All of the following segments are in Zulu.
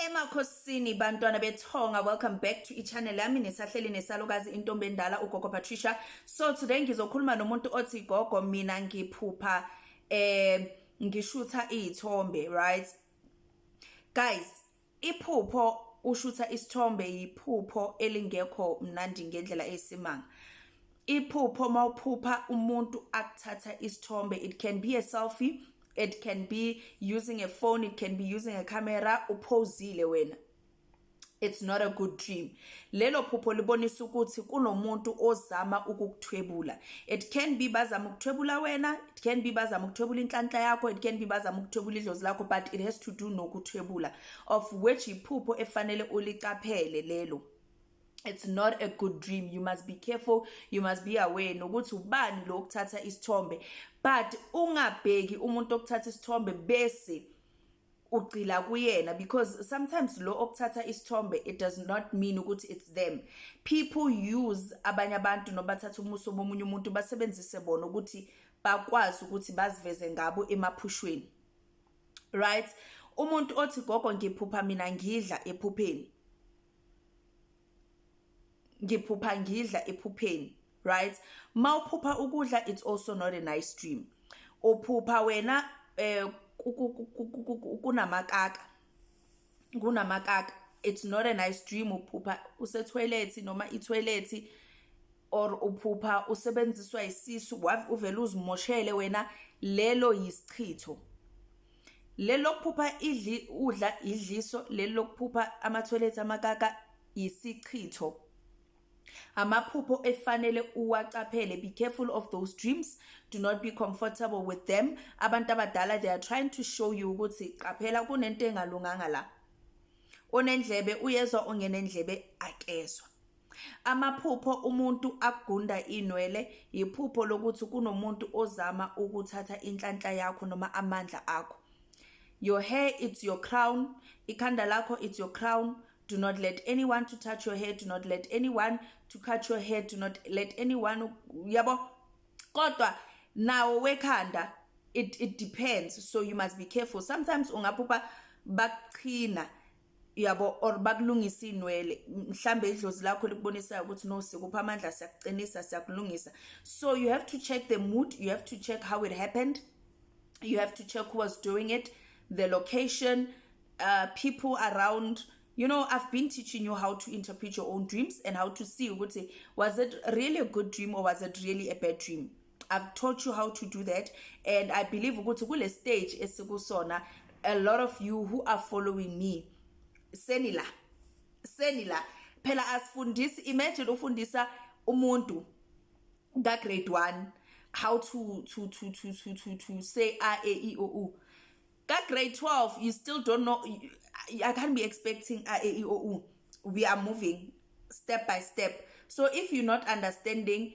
Emakhosini bantwana bethonga, welcome back to i-channel yami. Nisahleli nesalukazi, intombi endala, uGogo Patricia. So today ngizokhuluma nomuntu othi, "Gogo, mina ngiphupha ngishutha izithombe." Right guys, iphupho ushutha isithombe yiphupho elingekho mnandi ngendlela eyisimanga. Iphupho mawuphupha umuntu akuthatha isithombe, it can be a selfie, it can be using a phone, it can be using a camera, uphozile wena, it's not a good dream. Lelo phupho libonisa ukuthi kunomuntu ozama ukukuthwebula. It can be bazama ukuthwebula wena, it can be bazama ukuthwebula inhlanhla yakho, it can be bazama ukuthwebula idlozi lakho, but it has to do nokuthwebula, of which iphupho efanele ulicaphele lelo. It's not a good dream. You must be careful, you must be aware nokuthi ubani lo okuthatha isithombe, but ungabheki umuntu okuthatha isithombe bese ugcila kuyena, because sometimes lo okuthatha isithombe, it does not mean ukuthi it's them. People use abanye abantu noma bathatha umuso bomunye umuntu, basebenzise bona ukuthi bakwazi ukuthi baziveze ngabo emaphushweni, right? Umuntu othi, "Gogo, ngiphupha mina ngidla ephupheni, ngiphupha ngidla ephupheni." Right, mawuphupha ukudla, it's also not a nice dream. Uphupha wena kunamakaka, it's not a nice dream. Uphupha use-toilet noma i-toilet, or uphupha usebenziswa isisu, uvela uzimoshele wena, lelo yisichitho. Lelo lokuphupha idli udla idliso, lelo lokuphupha ama-toilet, amakaka, isichitho. Amaphupho efanele uwacaphele. Be careful of those dreams. Do not be comfortable with them. Abantu abadala, they are trying to show you ukuthi qaphela, kunento engalunganga la. Onendlebe uyezwa, ongenendlebe akezwa. Amaphupho umuntu akugunda inwele, iphupho lokuthi kunomuntu ozama ukuthatha inhlanhla yakho noma amandla akho. Your hair, it's your crown. Ikhanda lakho, it's your crown. Do not let anyone to touch your hair. Do not let anyone to cut your hair. Do not let anyone, yabo. Kodwa nawo wekhanda, it depends, so you must be careful. Sometimes ungaphupha bakuchina, yabo, or bakulungisa inwele, mhlambe idlozi lakho likubonisayo ukuthi no, sikupha amandla, siyakuqinisa, siyakulungisa. So you have to check the mood, you have to check how it happened, you have to check who was doing it, the location, people around. I've been teaching you how to interpret your own dreams and how to see ukuthi was it really a good dream or was it really a bad dream. I've taught you how to do that, and I believe ukuthi kule stage esikusona, a lot of you who are following me senila senila phela. Asifundisi, imagine ufundisa umuntu ka grade 1 how to say a e i o u. Ka grade 12 you still don't know. I can't be expecting a e i o u. We are moving step by step, so if you're not understanding,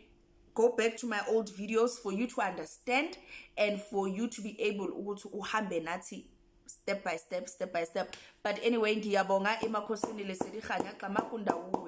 go back to my old videos for you to understand and for you to be able ukuthi uhambe nathi step by step, step by step. But anyway, ngiyabonga emakhosini. Lesedi, kganya, qama kundawo.